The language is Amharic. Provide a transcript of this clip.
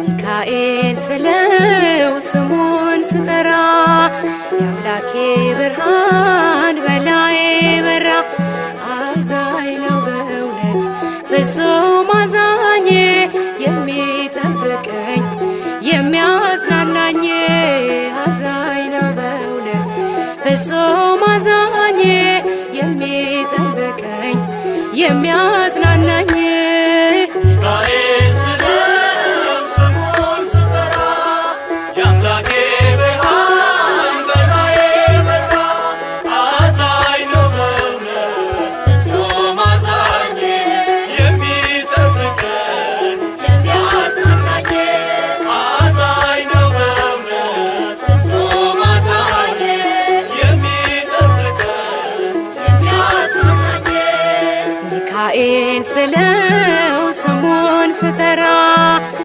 ሚካኤል ስለው ስሙን ስጠራ የአምላኬ ብርሃን በላዬ በራ። አዛኝ ነው በእውነት ፍጹም አዛኝ፣ የሚጠብቀኝ የሚያጽናናኝ። አዛኝ ነው በእውነት ፍጹም አዛኝ፣ የሚጠብቀኝ የሚያጽናናኝ። ሚካኤል ስለው ስሙን ስጠራ የአምላኬ ብርሃን በላዬ በራ። አዛኝ ነው በእውነት ፍጹም አዛኝ፣ የሚጠብቀኝ የሚያጽናናኝ። አዛኝ ነው በእውነት ፍጹም አዛኝ፣ የሚጠብቀኝ የሚያጽናናኝ። ሚካኤል ስለው ስሙን ስጠራ።